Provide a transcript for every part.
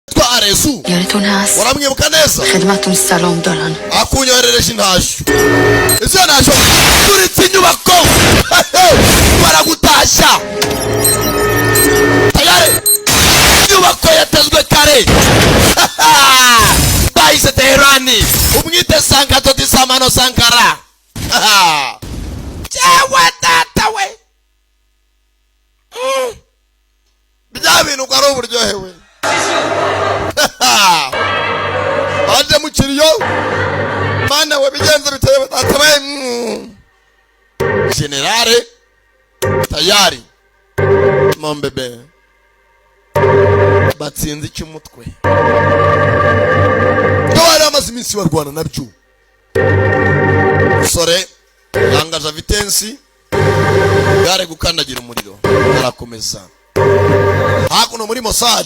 Witwa Arezu. یادتون هست؟ Uramwibuka neza? خدمتتون سلام دارن. Akunyoherereje intashyo. Izo ntashyo turitse inyubako, baragutashya tayari. Inyubako yatezwe kare, bahise Teherani. Umwite Sankato Samano Sankara. Cyewe data we. Bya bintu uko ari uburyohe we baje mu kiriyo. Mana we, bigenze biteye data we. Général tayari, mon bébé, batsinze icy'umutwe ko bari bamaze iminsi barwana nabyo. Musore yangaje vitesse gare gukandagira umuriro, arakomeza hakuno muri Mossad.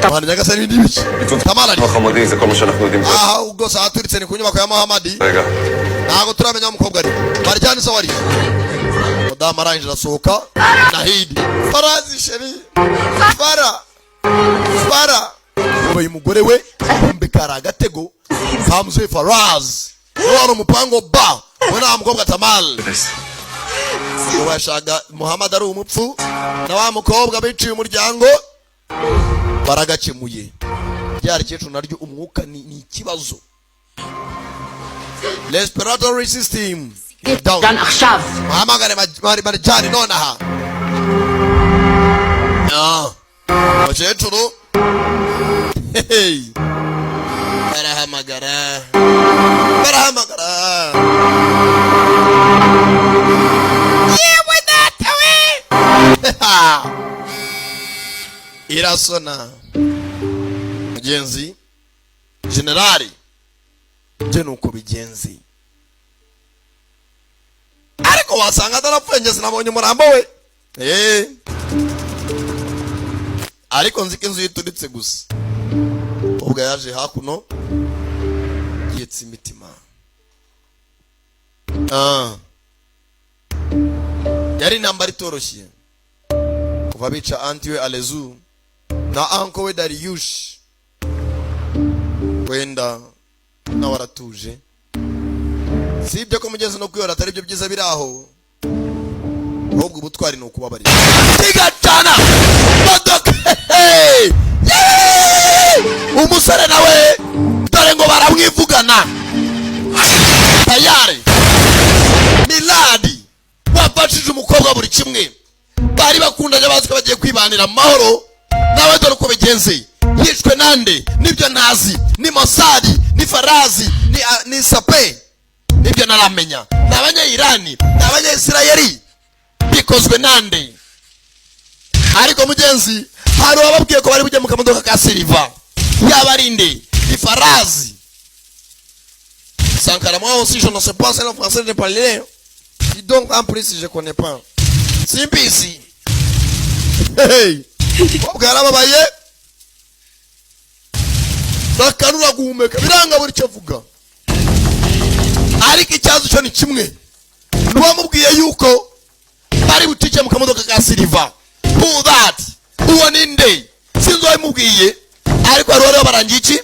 Mwana nyagasani, n'ibiki Tamarari? חמודי, זה כל מה שאנחנו יודעים. Aha ubwo sahaturitse ni ku nyubako ya Muhamadi. רגע. Ntabwo turamenya aho umukobwa ari. Baryani se wari mudamu arangije arasohoka. Nahidi Farazi, chéri, Fara, Fara ubaye umugore we. Kumbe kari agatego kamuzuye. Farazi niwe wari umupango ba we nta mukobwa Tamal ngo bashaka. Muhamadi ari umupfu na wa mukobwa biciye umuryango baragakemuye. Rya rikecuru naryo umwuka ni ikibazo, respiratory system down. جان עכשיו. Muhamagare Marijani nonaha. Ah, umukecuru, hey, barahamagara, barahamagara. Yewe data we, irasona. Mugenzi generali byo ni uko bigenzi, ariko wasanga atarapfuye. Njye sinabonye umurambo we. Ariko nzi ko inzu yituritse gusa. Ubwo yaje hakuno yitsa imitima. Ah. Yari intambara itoroshye kuva bica aunty we Alezu na uncle we Dariyush. Wenda nawe aratuje. Si ibyo ko mugeze no kwihora atari byo byiza biri aho, ahubwo ubutwari ni ukubabarira. Kigacana modoka. Hey! Yeah! Umusore nawe dore ngo baramwivugana tayari. Miladi wafashije umukobwa buri kimwe, bari bakundanye, bazi ko bagiye kwibanira mu mahoro. Nawe dore uko bigenze, yishwe nande? Nibyo ntazi. Ni Mossad, ni Farazi, ni Sape, nibyo naramenya. Ni Abanyayirani, ni Abanyayisirayeli, bikozwe nande? Ariko mugenzi, hari uwababwiye ko bari bujye mu kamodoka ka silver. Yaba ari nde? Ni Farazi Sankara. Moi aussi, je ne sais pas, c'est le français de parler. Dis donc, en plus je connais pas, simbizi. Hey, ubwo yarababaye, bakanura guhumeka biranga buri cyo avuga. Ariko icyazo cyo ni kimwe, n'uwamubwiye yuko bari butike mu kamodoka ka silver. Who that? Uwo ni nde? Sinzi uwabimubwiye, ariko hari uwari wabarangiye iki.